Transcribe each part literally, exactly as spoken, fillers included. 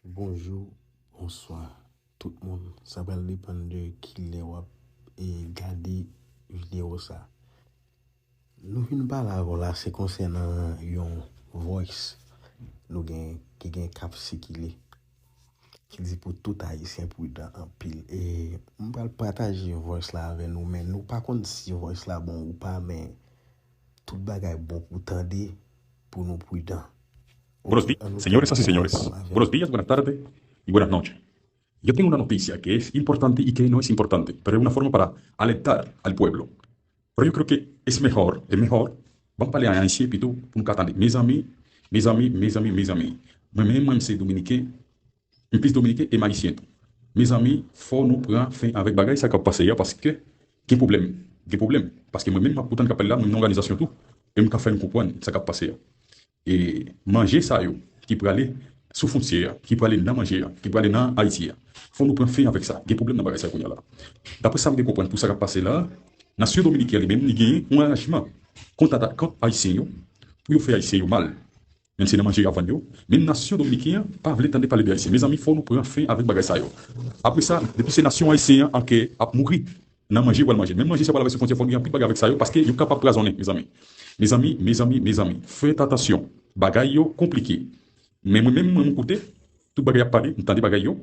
Bonjou, bonswa tout moun. Sa pral depann de kilè w ap e, gade videyo sa. Nou vin pale avè w la, se konsènan yon voice nou gen, ki gen k ap sikile, ki di pou tout Ayisyen pridan anpil. E m pral pataje voice la avè nou, men nou pa konn si voice la bon ou pa, men tout bagay bon pou tande, pou nou pridan. Buenos días, señores y señores. Buenos días, buenas tardes y buenas noches. Yo tengo una noticia que es importante y que no es importante, pero es una forma para alertar al pueblo. Pero yo creo que es mejor, es mejor, ban m pale an ayisyen pito pou nou ka tande. Mezanmi, mezanmi, mezanmi, mezanmi. Mwen menm, mwen, m se dominiken, m plis dominiken e m ayisyen tou. Mezanmi, fò nou pran fen avèk bagay sa k ap pase a, paske gen pwoblèm. Gen pwoblèm. Paske mwen menm, m ap kontan k ap pale la, mwen, m nan òganizasyon tou, e m ka fè n konprann sa k ap pase a. E manje sa yo ki prale sou fwontyè a, ki prale nan manje a, ki prale nan Ayiti a, fò nou pran fen avèk sa. Gen pwoblèm nan bagay sa yo kounye a la. Daprè sa m gen konprann pou sa k ap pase la, Nasyon Dominikèn li menm, li genyen yon arajman kont, kont Ayisyen yo, pou yo fè Ayisyen yo mal. Menm si nan manje y ap vann yo, men Nasyon Dominikèn an pa vle tande pale de Ayisyen. Mezanmi, fò nou pran fen avèk bagay sa yo. Apre sa, depi se nasyon ayisyen an ke ap mouri nan manje yo pral manje. Menm manje sa yo pral avè sou fwontyè, fò nou gen anpil bagay avèk sa yo, paske yo kapab pwazonnen, mezanmi. Mezanmi, mezanmi, mezanmi, fèt atansyon. Bagay yo konplike. Men mwen menm, mwen, yon kote, tout bagay ap pale, m tande bagay yo,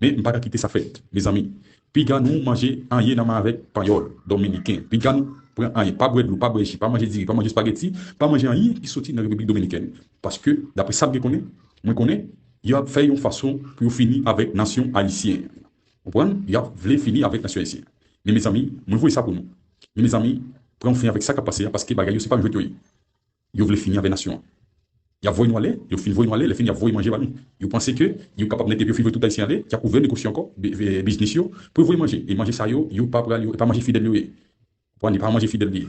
men m pa ka kite sa fèt, mezanmi. Piga nou manje anyen nan men avèk panyòl, dominiken. Piga nou pran anyen, pa bwè dlo, pa bwè ji, pa manje diri, pa manje espageti, pa manje anyen ki soti nan Repiblik Dominikèn. Paske, daprè sa m gen konnen, mwen konnen, y ap fè yon fason pou yo fini avèk nasyon ayisyen. Konprann? Y ap vle fini avèk nasyon ayisyen. Men mezanmi, mwen voye sa pou nou. Men mezanmi, pran fen avèk sa k ap pase a, paske bagay yo se pa jwèt yo ye. Yo vle fini avèk nasyon an. Y ap voye nou ale, yo fin voye nou ale, lè fini y ap voye manje ba nou. Yo panse ke yo kapab nèt epi yo fin voye tout ayisyen ale, y ap ouvè negosye ankò, bi- bi- biznis yo, pou yo voye manje. E manje sa yo, yo pa pral, yo, e pa manje fidèl yo ye. Konprann, e pa manje fidèl li ye.